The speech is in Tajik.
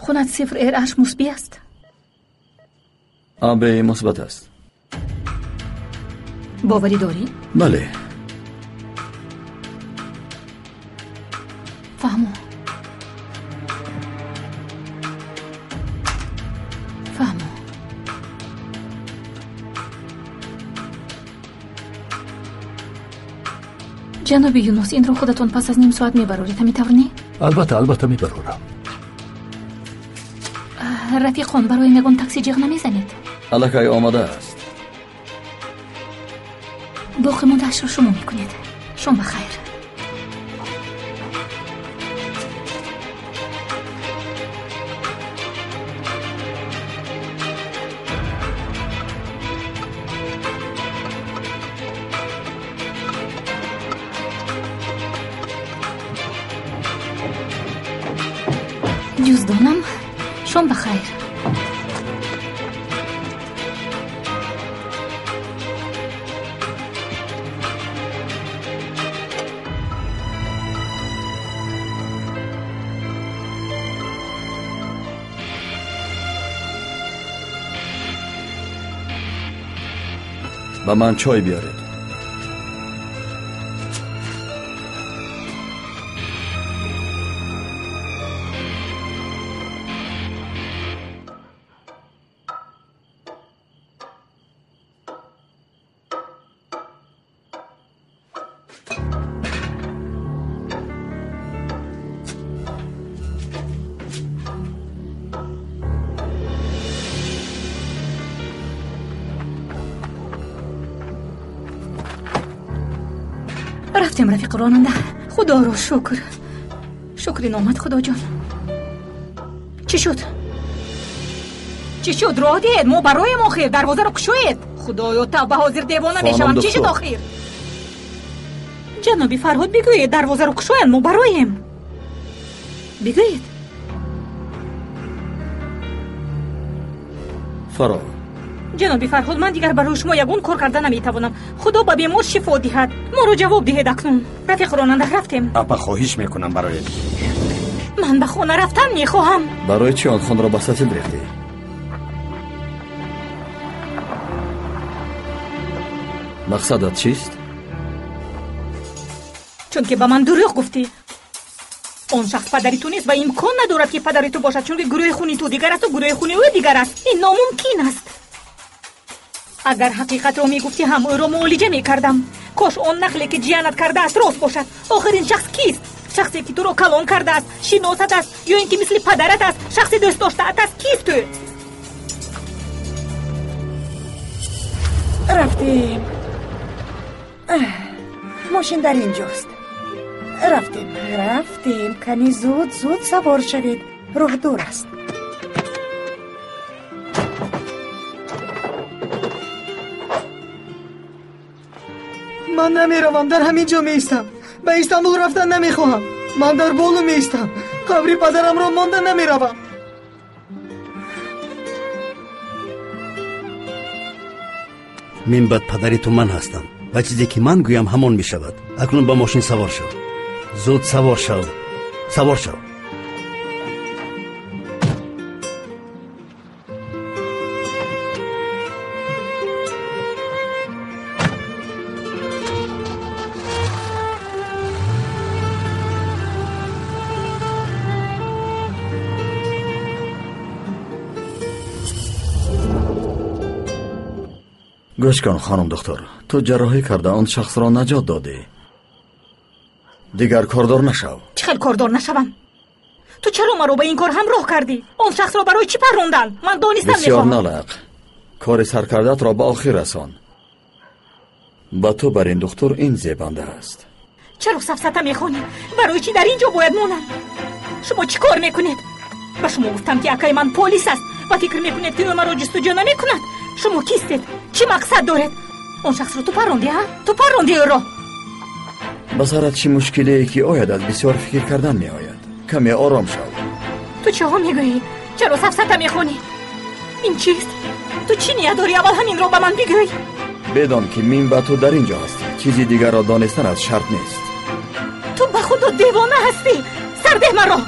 Хунат 0 RH мусбӣ аст? АБ мусбат аст. Боварӣ дорӣ? Бале. Фаҳмо. Фаҳмо. Ҷаноби Юнус, инро худатон пас аз ним соат мебароред, ҳамин тавр не? Албатта, албатта мебарорам. Рафиқон, барои ягон такси ҷиғ намезанед? Аллакай омода аст. Боқӣ мондаашро шумо мекунед. Шом ба хайр. Ҷуздонам, шом ба хайр. Ба ман чой биёред. Рафтем, рафиқи ронанда. Худоро шукр. Шукри номад, Худоҷон. Чӣ шуд? Чӣ шуд? Роҳ диҳед, мо бароем охир. Дарвозаро кушоед. Худоё, тавба, ҳозир девона мешавам. Чӣ шуд охир? Ҷаноби Фарҳод, бигӯед дарвозаро кушоянд, мо бароем. Бигӯед. Фаро. Ҷаноби Фарҳод, ман дигар барои шумо ягон кор карда наметавонам. Худо ба бемор шифо диҳад. Моро ҷавоб диҳед акнун. Рафиқ ронанда, рафтем. Апа, хоҳиш мекунам бароед. Ман ба хона рафтан мехоҳам. Барои чӣ он хунро ба сатил рехтӣ? Мақсадат чист? Чунки ба ман дурӯғ гуфтӣ. Он шахс падари ту нест ва имкон надорад, ки падари ту бошад, чунки гурӯҳи хуни ту дигар асту гурӯҳи хуни ӯ дигар аст. Ин номумкин аст. Агар ҳақиқатро мегуфтӣ, ҳам ӯро муолиҷа мекардам. Кош он нақле, ки ҷиянат кардааст, рост бошад. Охир ин шахс кист? Шахсе, ки туро калон кардааст, шиносат аст, ё ин ки мисли падарат аст, шахси дӯстдоштаат аст, кист ӯ? Рафтем. Мошин дар ин ҷост. Рафтем, рафтем. Кани зуд, зуд савор шавед. Роҳ дур аст. Ман намеравам, дар ҳамин ҷо меистам. Ба Истанбул рафтан намехоҳам. Ман дар Болу меистам. Қабри падарамро монда намеравам. Мин баъд падари ту ман ҳастам ва чизе ки ман гӯям, ҳамон мешавад. Акнун ба мошин савор шав. Зуд савор шав, савор шав. Гӯш кун, хонум духтур, ту ҷарроҳӣ карда он шахсро наҷот додӣ. Дигар кордор нашав. Чӣ хел кордор нашавам? Ту чаро маро ба ин кор ҳамроҳ кардӣ? Он шахсро барои чӣ паррондан? Ман донистан бисёр мехоҳам. Налақ. Кори саркардаатро ба охир расон. Ба ту бар ин духтур ин зебанда аст. Чаро сафсата мехонӣ? Барои чӣ дар ин ҷо бояд монам? Шумо чӣ кор мекунед? Ба шумо гуфтам, ки акаи ман полис аст ва фикр мекунед, ки ӯ маро ҷустуҷӯ намекунад. Шумо кистед? Чӣ мақсад доред? Он шахсро ту парронди, а? Ту парронди ӯро? Ба сарат чӣ мушкилие ки ояд, аз бисёр фикр кардан меояд. Каме ором шав. Ту чиҳо мегӯӣ? Чаро сафсата мехонӣ? Ин чист? Ту чӣ ният дорӣ? Аввал ҳаминро ба ман бигӯй. Бедон, ки мин ба ту дар ин ҷо ҳастӣ. Чизи дигарро донистан аз шарт нест. Ту ба худо девона ҳастӣ. Сардеҳ маро.